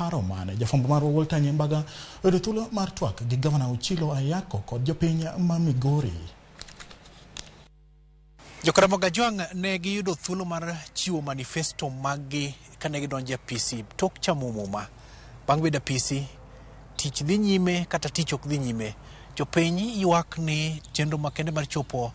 paro mane? Jafwambo marwa Walter Nyembaga oyudo thuolo mar twak gi gavana Ochilo Ayako kod jopiny ma Migori. Jokaramogi Ajwang' ne giyudo thuolo mar chiwo manifesto maggi kane gidonjo e apisi tok chamo muma. Bang' bedo apisi, tich dhi nyime kata tich ok dhi nyime. Jopiny ywak ni chenro makende mar chopo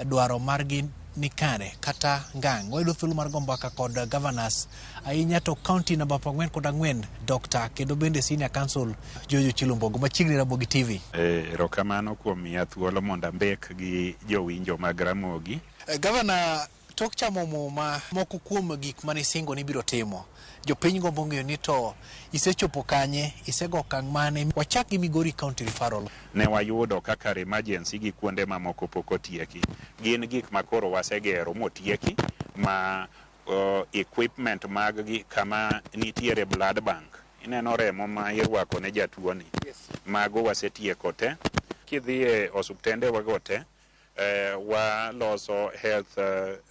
dwaro margi ni kare kata ngang'. Wayudo thuolo mar go mbaka kod governors ahinya to county namba 44 Dr. kendo bende senior counsel George Ochilo Mbogo machiegni Ramogi TV. Erokamano kuom miya thuolo mondo ambek gi jowinjo mag Ramogi. Gavana, tok chamo muma, moko kuom gik mane isingo ni ibiro timo, jopiny gombo ng'eyo ni to isechopo kanye, isego okang' mane? Wachak gi Migori County Referral. Ne wayudo ka kar emergency gi kuonde mamoko pok otieki. Gin gik ma koro wasegero motieki ma equipment mag gi kama nitiere blood bank. Ineno remo ma irwako ne jatuo ni. Mago wasetieko te. Kidhi e osuptende wago te, waloso health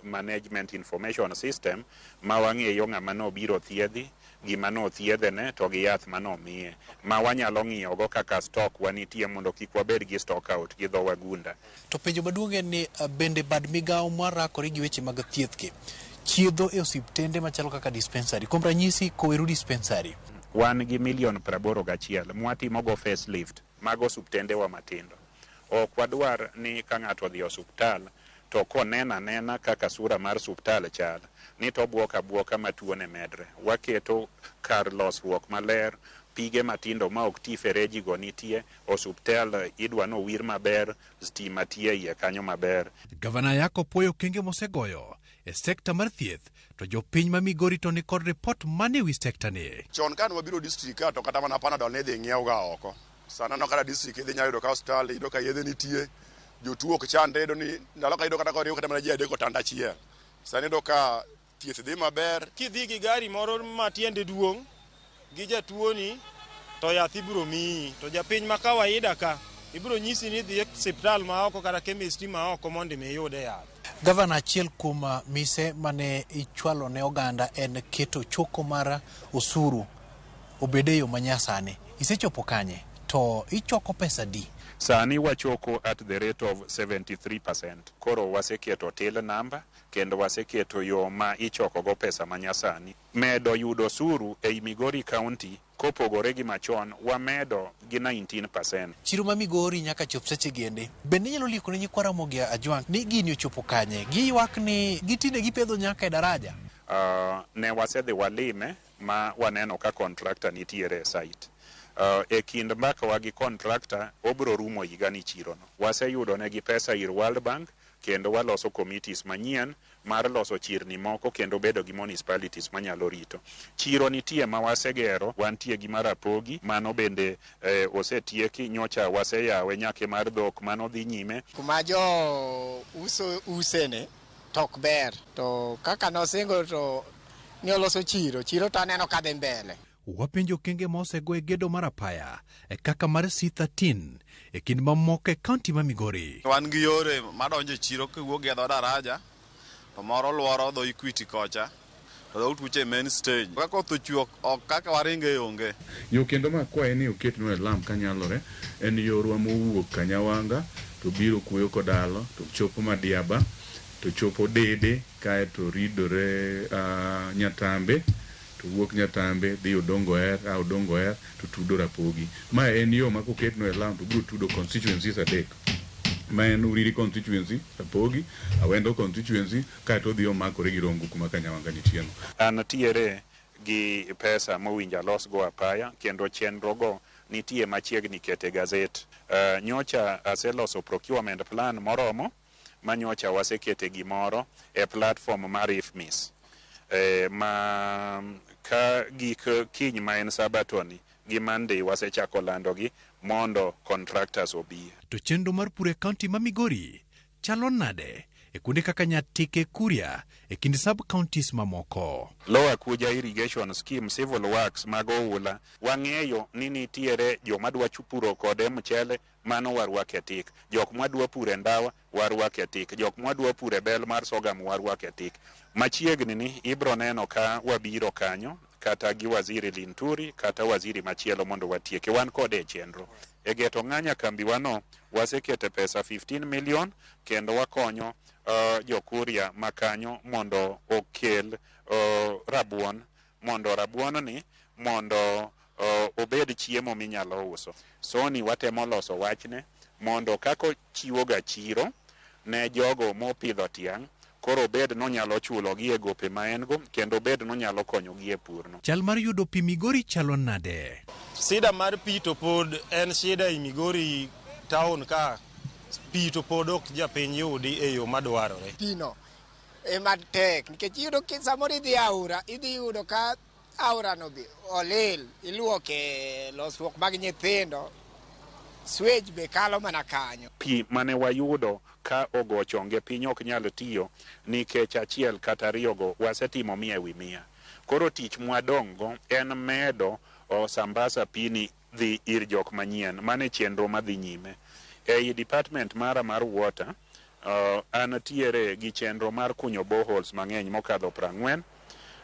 management information system ma wang'eyo ng'ama nobiro thiedhi, gima nothiedhene to gi yath manomiye. Ma wanyalo ng'iyo go kaka stock wanitie mondo kik wabed gi stock out gi dho wagunda. To penjo maduong' en ni bende bad migawo marakore gi weche mag thieth gi chiedho e osiptende machalo kaka dispensary, kuom ranyisi Koweru dispensary? Wan gi milion 81 mwatimogo facelift mag osuptendewa matindo. Ok wadwar ni ka ng'ato odhi e osuptal to koneno anena kaka sura mar suptal chal ni to obuok abuoka ma tuone medre. Waketo kar losruok maler, pige matindo ma ok ti fereji go nitie, osuptal idwa nowir maber, stima tie iye kanyo maber. Gavana Ayako puoyo okenge mosegoyo e sekta mar thieth to jopiny ma Migori to nikod ripot mane ewi sekta ni. Chon kane wabiro district ka to kata mana Panadol ne idhi ng'iew ga oko. Sani aneno kata district idhi nyalo yudo ka osiptal iyudo ka yedhe nitie, jotuo ok chandre, iyudo ni ndalo ka iyudo kata koriw kata mana ji adek otanda achiel. Sani iyudo ka thieth dhi maber. Kidhi gi gari moro ma tiende duong' gi jatuoni to yath ibiro miyi. To japiny ma kawaida ka ibiro nyisi ni idhi e osiptal ma oko kata chemistry ma oko mondo mi iyude yath. Gavana, achiel kuom mise mane ichwalo ne oganda en keto choko mar osuru obed e yo manyasani. Isechopo kanye? To ichoko pesa di? Sani wachoko at the rate of 73%. Koro waseketo till number kendo waseketo yo ma ichoko go pesa manyasani. Medo yudo osuru ei Migori County kopogore gi machon wamedo gi 19%. Chiro ma Migori nyaka chop seche giende. Bende inyalo liko ne nyikwa Ramogi Ajwang' ni gini ochopo kanye? Giywak ni gitinde gipedho nyaka e daraja. Ne wasedhi walime ma waneno ka contractor nitiere e site. E kind mbakawa gi contractor obro rumo higani chirono. Waseyudo negi pesa ir World Bank kendo waloso committees manyien mar loso chirni moko kendo bedo gi municipalities manyalo rito. Chiro nitie ma wasegero, wantie gi mar Rapogi, mano bende osetieki, nyocha waseyawe nyake mar dhok, mano dhi nyime. Kuma jo uso usene to ok ber to kaka nosingo to ni oloso chiro chiro to aneno ka dhi mbele. Wapenjo okenge ma osego e gedo mar apaya e kaka mar C13 e kind mamoko e kaunti ma Migori. Wan gi yore madonjo e chiro kiwuok e dho daraja to moro luoro dho Equity kocha to dho tuche e main stage. Ka koth ochwe ok kaka waringe onge. Yo kendo ma akwaye ni oketnwa e lam kanyalore en yorwa mowuok Kanyawanga to biro Kuoyo Kodalo to chopo Madiaba to chopo Dede kaeto ridore Nyatambe to wuok Nyatambe dhi Odongo Er, a Odongo Er to tudo Rapogi. Ma en yo ma koketnwa e lam to biro tudo constituencies adek ma en Uriri constituency, Rapogi, Awendo constituency kaeto odhi omakore gi Rongo kuma Kanyawanga nitie no. Antiere gi pesa mowinjo alos go apaya kendo chenro go nitie machiegni kete gazet. Nyocha aseloso procurement plan moromo ma nyocha wasekete gimoro e platform mar IFMIS. Ma ka gik kiny ma en Sabato ni gi Monday wasechako landogi mondo contractors obi. To chenro mar pur e kaunti ma Migori chalo nade e kuonde kaka Nyatike Kuria e kind sub counties mamoko? Lower Kuja Irrigation Scheme civil works mag oula wang'eyo ni nitiere joma dwa puro kode mchele mano warwake tik. Jok mwadwa pure ndawa warwake tik. Jok mwadwa pure bel mar sorghum warwake tik. Machiegni ni ibro neno ka wabiro kanyo. kata gi waziri Linturi kata waziri machielo mondo watieke. Wan kode e chenro. E geto ng'anya kambiwano wasekete pesa 15 million kendo wakonyo jokuria makanyo mondo okel rabuon, mondo rabuon ni mondo obed chiemo minyalo uso. Soni watemo loso wachne mondo kako chiwo ga chiro ne jogo mopidho tiang', koro bed nonyalo chulo gi e gope ma en go kendo bed nonyalo konyo gi e purno. Chal mar yudo pi Migori chalo nade? Shida mar pi to pod en shida e Migori town ka. Pi to pod ok japiny yudi e yo madwarore. Pino ema tek nikech iyudo samoro idhi aora, idhi yudo ka aora no be olil, iluoke losruok mag nyithindo, sewage be kalo mana kanyo. Pi mane wayudo ka ogo chonge piny ok nyal tiyo nikech achiel kata ariyo go wasetimo 100 ewi 100. Koro tich mwadong' go en medo Sambasa pini dhi ir jok manyien. Mano e chenro madhi nyime. Ei department mara mar water, antiere gi chenro mar kunyo boreholes mang'eny mokadho 40.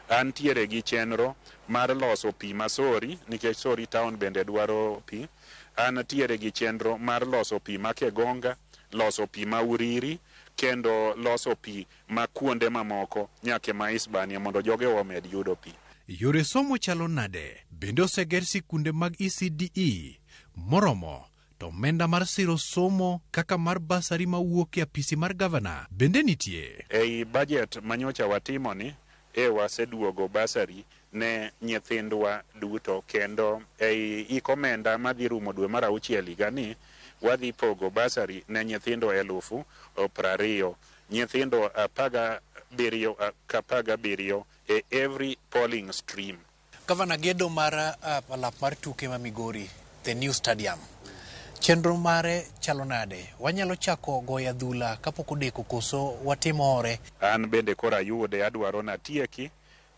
Antiere gi chenro mar loso pi ma Sori nikech Sori town bende dwaro pi. Antiere gi chenro mar loso pi ma Kegonga, loso pi ma Uriri, kendo loso pi ma kuonde mamoko nyaka ma Isbania mondo jogewa omed yudo pi. Yore somo chalo nade? Bende oseger sikunde mag ECDE moromo? To omenda mar siro somo kaka mar basari mawuok e apisi mar gavana bende nitie? Ei budget manyocha watimo ni e waseduogo basari ne nyithindwa duto kendo ei ik omenda madhi rumo dwe mar auchiel higani wadhi pogo basari ne nyithindo 20,000, nyithindo 17 ka 17 e every polling stream. Gavana, gedo mar alap mar tuke ma Migori, the new stadium, chenro mare chalo nade? Wanyalo chako goyo adhula kapok odeko koso watimo ore? An bende koro ayude adwaro natieki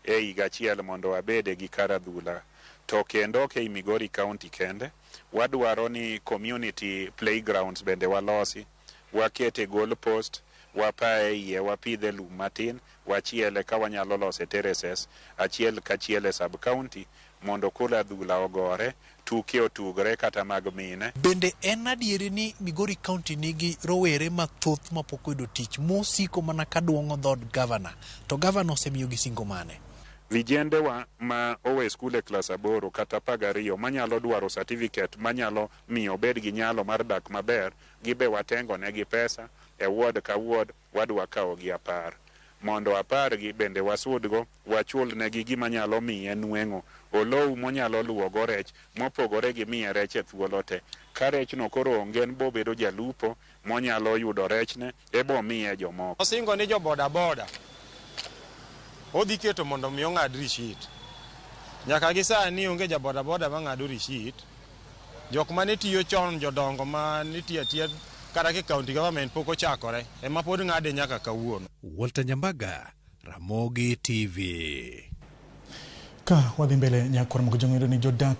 e higa achiel mondo abede gi kar adhula. To kendo ok ei Migori County kende, wadwaro ni community playgrounds bende walosi, wakete goal post, wapaye iye, wapidhe lum matin, wachiele ka wanyalo lose terraces achiel kachiel e sub county mondo koro adhula ogore, tuke otugre kata mag mine. Bende en adieri ni Migori County nigi rowere mathoth mapok oyudo tich mosiko mana ka duong'o dhood gavana, to gavana osemiyogi singo mane? Vijendewa ma owe skul e klas 8 kata 12 manyalo dwaro certificate manyalo miyo obed gi nyalo mar dak maber, gibe watengo negi pesa e ward ka ward wadwa kawo gi 10. Mondo 10 gi bende wasudgo, wachul negi gima nyalo miye nweng'o. Olou monyalo luwo rech mopogore gi miye rech e thuolo te. Ka rechno koro onge en bobedo jalupo monyalo yudo rechne ebo miye jomoko. Osingo ni jo boda boda odhi keto mondo mi ong'ad receipt. Nyaka gi sani onge ja boda boda mang'ado receipt. Jok mane tiyo chon, jodongo mane tiyo atiya kata ke county government pok ochakore ema pod ng'ade nyaka kawuono. Walter Nyambaga, Ramogi TV. Ka wadhi mbele nyakwar mogo jong'edo ni jodak